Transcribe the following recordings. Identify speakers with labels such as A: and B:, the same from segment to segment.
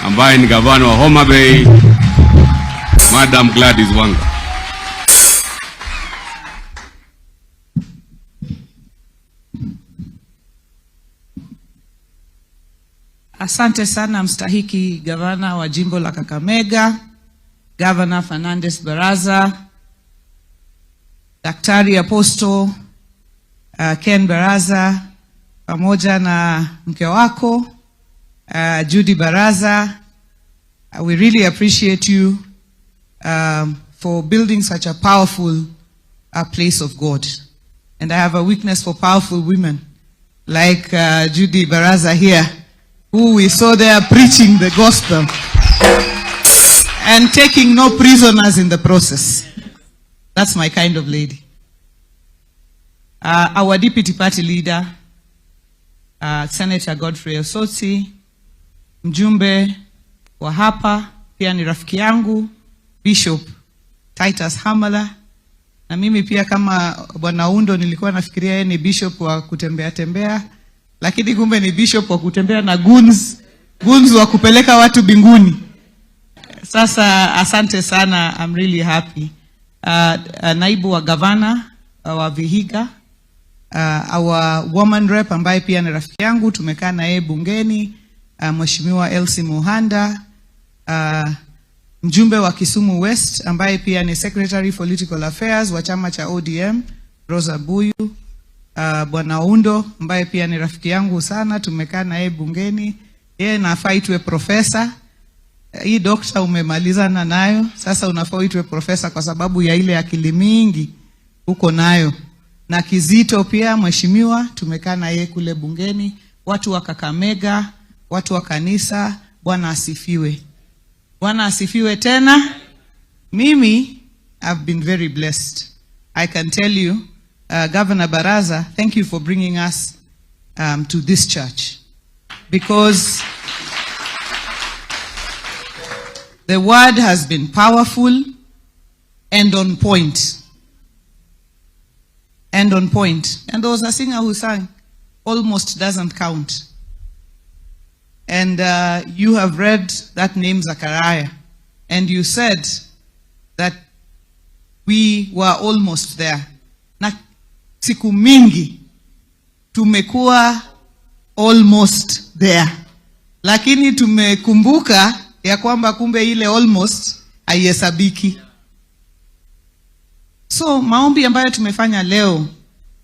A: ambaye ni gavana wa Homa Bay, Madam Gladys Wanga.
B: Asante sana mstahiki gavana wa jimbo la Kakamega, Governor Fernandez Baraza, Daktari Apostle Ken Baraza pamoja na mke wako Judy Baraza. We really appreciate you for building such a powerful place of God. And I have a weakness for powerful women like Judy Baraza here, who we saw there preaching the gospel and taking no prisoners in the process. That's my kind of lady. Our deputy party leader, Senator Godfrey Osotsi, mjumbe wa hapa pia ni rafiki yangu Bishop Titus Hamala, na mimi pia kama Bwana Undo nilikuwa nafikiria yeye ni bishop wa kutembea tembea, lakini kumbe ni bishop wa kutembea na goons, goons wa kupeleka watu binguni. Sasa asante sana, I'm really happy. Naibu wa gavana wa Vihiga, our woman rep ambaye pia ni rafiki yangu, tumekaa na yeye bungeni, Mheshimiwa Elsie Muhanda, mjumbe wa Kisumu West ambaye pia ni Secretary Political Affairs wa chama cha ODM, Rosa Buyu, Bwana Undo ambaye pia ni rafiki yangu sana, tumekaa na yeye bungeni, yeye nafaa itwe profesa. Hii dokta umemalizana nayo, sasa unafaa uitwe profesa kwa sababu ya ile akili mingi uko nayo. Na Kizito pia mheshimiwa, tumekaa na yeye kule bungeni, watu wa Kakamega, watu wa kanisa, Bwana asifiwe. Bwana asifiwe tena. Mimi I've been very blessed. I can tell you, Governor Baraza, thank you for bringing us to this church, because the word has been powerful and on point. And on point. And there was a singer who sang, almost doesn't count. And you have read that name, Zachariah, and you said that we were almost there. Na siku mingi tumekuwa almost there, lakini tumekumbuka ya kwamba kumbe ile almost haihesabiki. So maombi ambayo tumefanya leo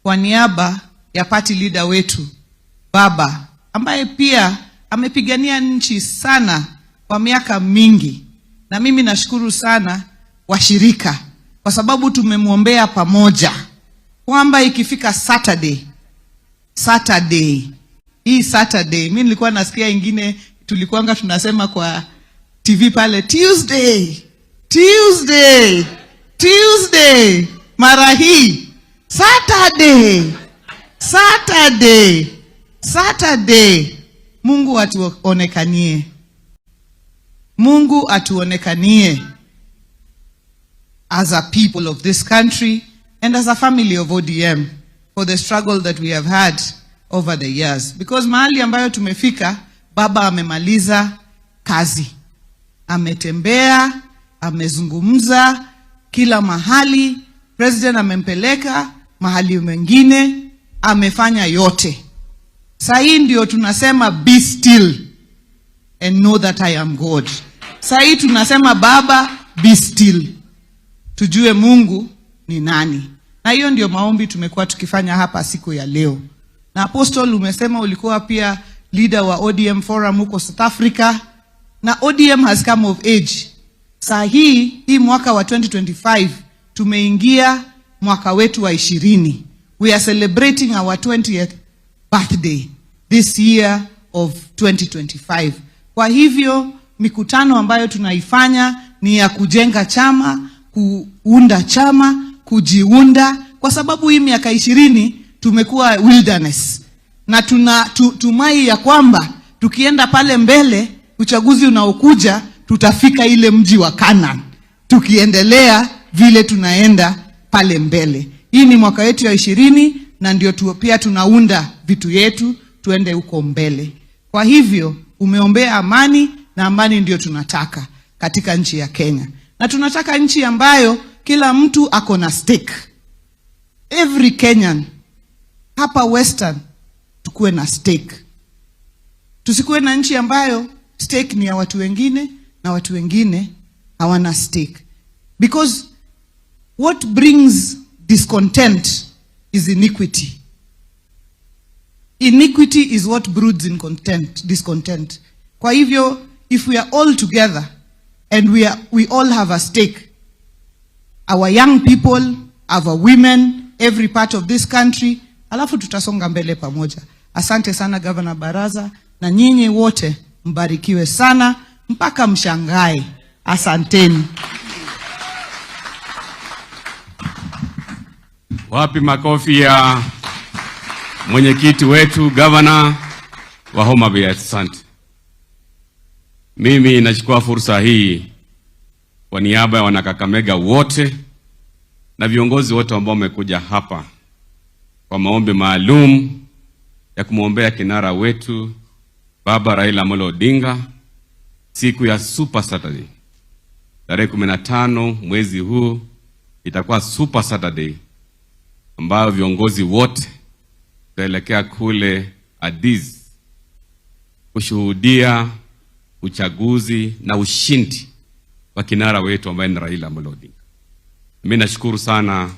B: kwa niaba ya party leader wetu baba, ambaye pia amepigania nchi sana kwa miaka mingi, na mimi nashukuru sana washirika kwa sababu tumemwombea pamoja kwamba ikifika Saturday, Saturday hii Saturday, mimi nilikuwa nasikia ingine tulikuanga tunasema kwa TV pale Tuesday, Tuesday, Tuesday, mara hii Saturday, Saturday, Saturday. Mungu atuonekanie, Mungu atuonekanie as a people of this country and as a family of ODM for the struggle that we have had over the years. Because mahali ambayo tumefika, baba amemaliza kazi, ametembea, amezungumza kila mahali, president amempeleka mahali mengine, amefanya yote. Saa hii ndio tunasema be still and know that I am God. Saa hii tunasema baba be still, tujue Mungu ni nani. Na hiyo ndio maombi tumekuwa tukifanya hapa siku ya leo. Na Apostle, umesema ulikuwa pia leader wa ODM Forum huko South Africa, na ODM has come of age. Saa hii hii mwaka wa 2025 tumeingia mwaka wetu wa 20. We are celebrating our 20th birthday this year of 2025. Kwa hivyo mikutano ambayo tunaifanya ni ya kujenga chama, kuunda chama, kujiunda, kwa sababu hii miaka 20 tumekuwa wilderness, na tuna tumai ya kwamba tukienda pale mbele, uchaguzi unaokuja tutafika ile mji wa Canaan, tukiendelea vile tunaenda pale mbele. Hii ni mwaka wetu ya 20 na ndio pia tunaunda vitu yetu tuende huko mbele. Kwa hivyo umeombea amani na Na amani ndio tunataka katika nchi ya Kenya, na tunataka nchi ambayo kila mtu ako na stake. Every Kenyan hapa Western tukuwe na stake. Tusikuwe na nchi ambayo stake ni ya watu wengine na watu wengine hawana stake. Because what brings discontent is iniquity. Iniquity is what broods in discontent. Kwa hivyo, if we are all together and we all have a stake, our young people, our women, every part of this country, alafu tutasonga mbele pamoja. Asante sana, Governor Baraza, na nyinyi wote mbarikiwe sana mpaka mshangae. Asanteni.
A: Wapi makofi ya mwenyekiti wetu, gavana wa Homa Bay? Asante. Mimi nachukua fursa hii kwa niaba ya Wanakakamega wote na viongozi wote ambao wamekuja hapa kwa maombi maalum ya kumwombea kinara wetu Baba Raila Amolo Odinga siku ya Super Saturday tarehe 15 mwezi huu itakuwa Super Saturday ambayo viongozi wote tutaelekea kule Addis kushuhudia uchaguzi na ushindi wa kinara wetu ambaye ni Raila Amolo Odinga. Mimi nashukuru sana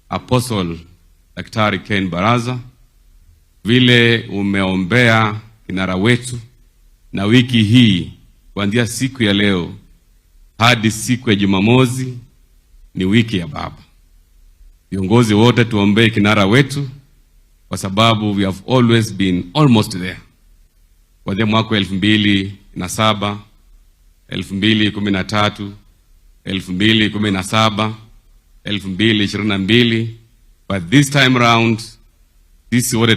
A: Apostle Daktari Ken Baraza vile umeombea kinara wetu, na wiki hii kuanzia siku ya leo hadi siku ya Jumamosi ni wiki ya baba. Viongozi wote tuombee kinara wetu, kwa sababu we have always been almost there. Kuanzia mwaka wa 2007, 2013, 2017, 2022, but this time round sisi wote